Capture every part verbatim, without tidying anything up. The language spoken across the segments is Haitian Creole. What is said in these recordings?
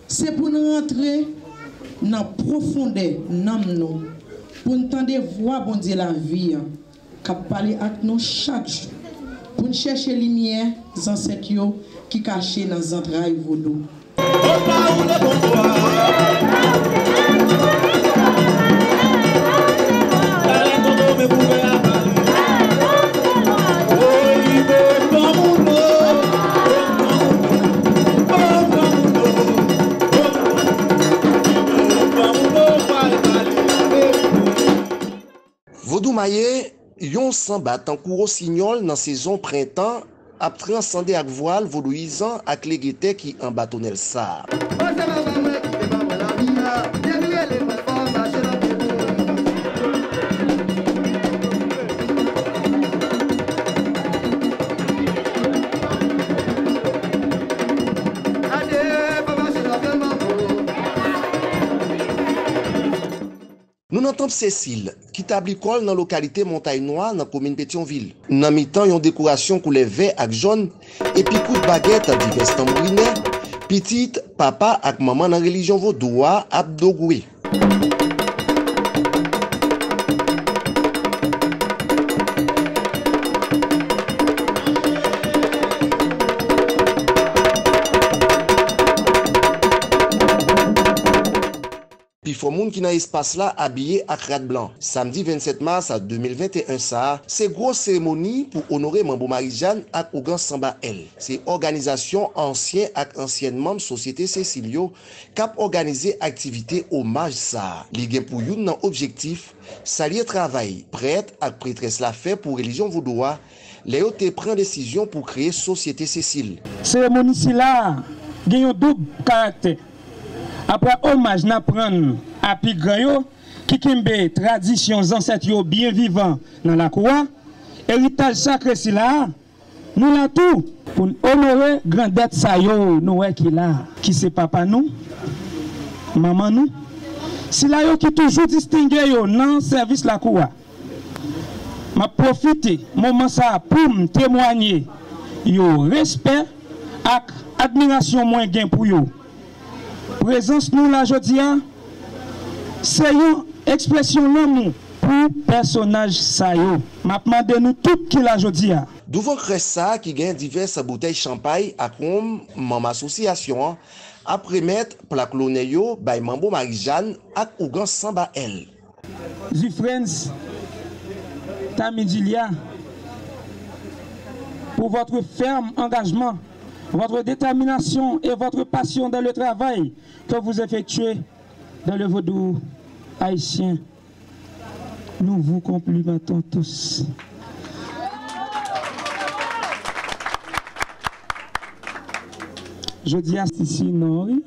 Se pou n rantre nan pwofondè nanm nou, pou n tande vwa Bondye lavi a k ap pale ak nou chak jou, pou n chèche limyè zansèt yo ki kache nan zantray vodou. Vodou Maye, yon sanba tankou wosinyòl nan sezon prentan, ap transande ak vwal vodouyizan ak lege tè ki anba tonèl sa a. Nou nan Tanp Sesil, ki tabli kò l nan lokalite Montay Nwa, nan komin Petyonvil. Nan mitan yon dekorasyon koulè vè ak jòn, epi kout bagèt divès tanbourinè, pitit, papa ak manman nan relijyon vodou a ap dogwe. Pifò moun ki nan espas la abiye ak rad blan. Samdi vennsèt mas de mil venteyen sa a, se gwo seremoni pou onore Manbo Marijàn ak Ougan Sanba L. Se òganizasyon ansyen ak ansyèn manm Sosyete Sesil yo k ap òganize aktivite omaj sa a. Li gen pou youn nan objektif, salye travay prèt ak prètrès la fè pou relijyon vodou a lè yo te pran desizyon pou kreye Sosyete Sesil. Seremoni sila a gen yon doub karaktè. Aprè omaj n ap rann a pi gran yo, ki kenbe tradisyon zansèt yo byen vivan nan lakou a, eritaj sakre sila a, nou la tou pou n onore grandèt sa yo nou wè ki la, ki se papa nou, manman nou, sila yo ki toujou distenge yo nan sèvis lakou a. M ap pwofite moman sa a pou m temwanye yo respè ak admirasyon mwen gen pou yo. Prezans nou la jodi a, se yon ekspresyon lanmou pou pèsonaj sa yo. M ap mande nou tout ki la jodi a. Douvan krèch sa a ki gen divès boutèy chanpay ak wonm, manm asosyasyon an ap remèt plak lonè yo bay Manbo Marijàn ak Ougan Sanba L. Zufrens Tamidilia, pour votre ferme engagement, votre détermination et votre passion dans le travail que vous effectuez dans le vaudou haïtien. Nous vous complimentons tous. Jodi a, si, si, non, wi.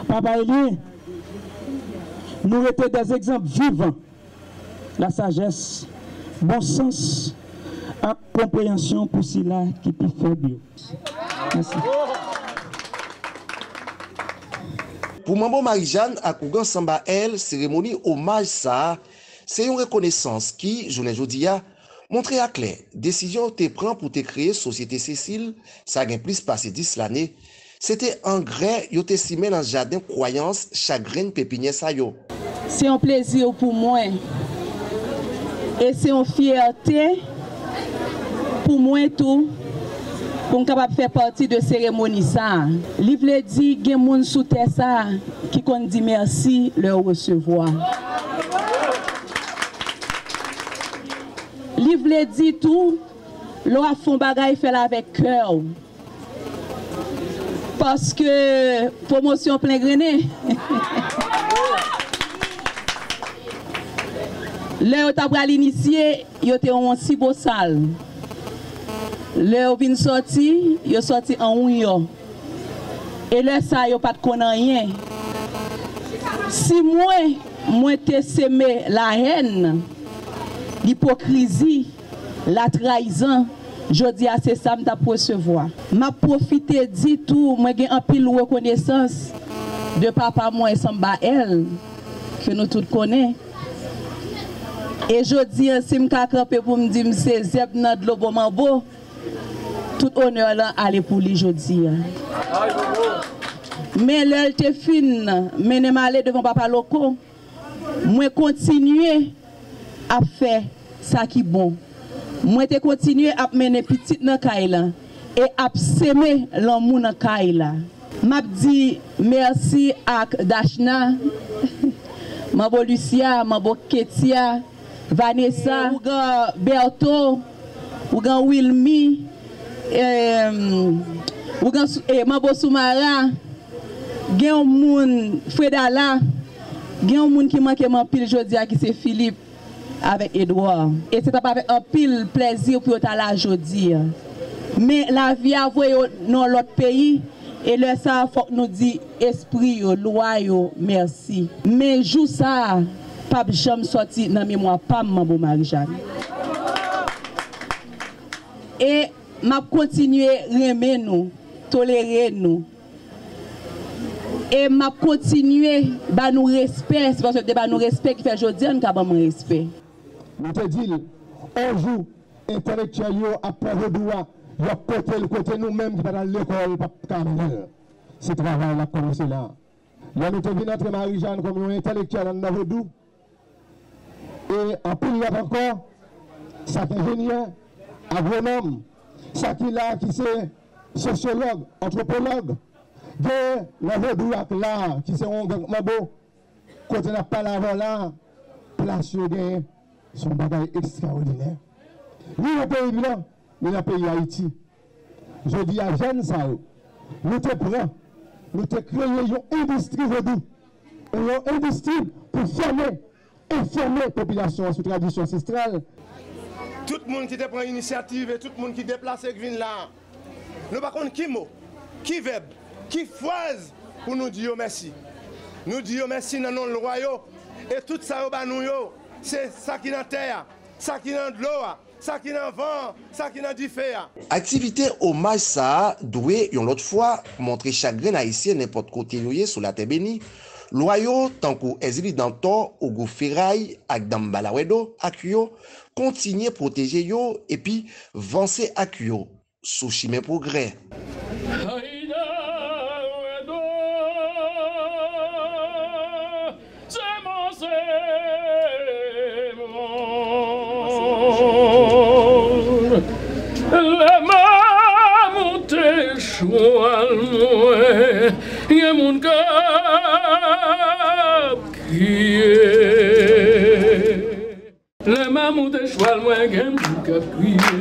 Papa Elie, nou rete des exemples vivants. Lasajès, bon sans ak konpreyansyon pou sila ki pi fèb yo. Mèsi. Pou Manbo Marijàn ak Ougan Sanba L, seremoni omaj sa a se yon rekonesans ki, jounen jodi a, montre aklè desizyon yo te pran pou te kreye Sosyete Sesil, sa gen plis pase dis lane, se te angrè yo te simen nan jaden kwayans chak grenn pepinyè sa yo. Se yon plezi pou mwen e se yon fyète pou mwen tou pou m kapab fè pati de seremoni sa a. Li vle di gen moun sou tè sa a ki konn di mèsi lè yo resevwa. Li vle di tou, lè w ap fè yon bagay, fè l avèk kè w. Paske pwomosyon plen grennen. Lè yo ta pral inisye, yo te yon ti bosal. Lè yo vin sòti, yo sòti an wouyò. E lè sa a, yo pa t konn anyen. Si mwen, mwen te seme lahèn, lipokrizi, latrayizan, jodi a se sa m t ap resevwa. M ap pwofite di tou, mwen gen anpil rekonesans de papa mwen Sanba L, ke nou tout konnen. E jodi a, si m ka kanpe pou m di m se zèb nan dlo bon manbo, Tout onè lan ale pou li jodi a. Men lè l te fin mennen m ale devan Papa Loko, mwen kontinye ap fè sa ki bon. Mwen te kontinye ap mennen pitit nan kay la e ap seme lanmou nan kay la. M ap di mèsi ak Dachna, Manbo Lucia, Manbo Ketia, Vanessa, ougan Bertho, ougan Wilmy, em, ougan Sou- eh, Manbo Soumara, gen yon moun, Fredala, gen yon moun ki manke m anpil jodi a ki se Philippe avèk Edouard. E se t ap avèk anpil plèzi pou yo ta la jodi a. Men lavi a voye yo nan yon lòt peyi, e lè sa a fòk nou di espri yo, lwa yo, mèsi. Men jou sa a p ap janm sòti nan memwa pa m, Manbo Marijàn. E m ap kontinye renmen nou, tolere nou. E m ap kontinye ba nou respè, se paske yo te ba nou respè ki fè jodi a nou ka ban mwen respè. Nou te di l, on jou, entelektyèl yo ap pran vodou a, y ap pote l kote nou menm ki pa t al lekòl p ap ka mennen l. Se travay la k kòmanse la. Lè nou te vin antre Marijàn kòm yon entelektyèl anndan vodou, e anpil lòt ankò, sa k enjenyè, agwonòm, sa ki la ki se sosyològ, antwopològ, gen nan vodou ak la ki se yon gang manbo, kote n ap pale avè w la, plas yo genyen, se yon bagay ekstraòdinè. Ni nan peyi m nan, ni nan peyi Ayiti. Jodi a, jèn sa yo, nou te pran, nou te kreye yon endistri vodou, yon endistri pou fòme, enfòme popilasyon an sou tradisyon ansestral. Tout moun ki te pran inisyativ e tout moun ki deplase k vin la a, nou pa konn ki mo, ki vèb, ki fraz pou nou di yo mèsi. Nou di yo mèsi nan non lwa yo, e tout sa yo ba nou yo, se sa ki nan tè a, sa ki nan dlo a, sa ki nan van an, sa ki nan dife a. Aktivite omaj sa a dwe, yon lòt fwa, montre chak grenn Ayisyen, nenpòt kote yo ye sou latè beni, lwa yo, tankou Èzili Dantò, Ogou Feray ak Danmba Lawèdo ak yo, kontinye pwoteje yo epi vanse ak yo sou chimen pwogrè. Ayda Wèdo, se mwen, se mwen. Lè m a moute chwal mwen, gen moun k ap kriye. Lè m a moute chwal mwen, gen moun k ap kriye.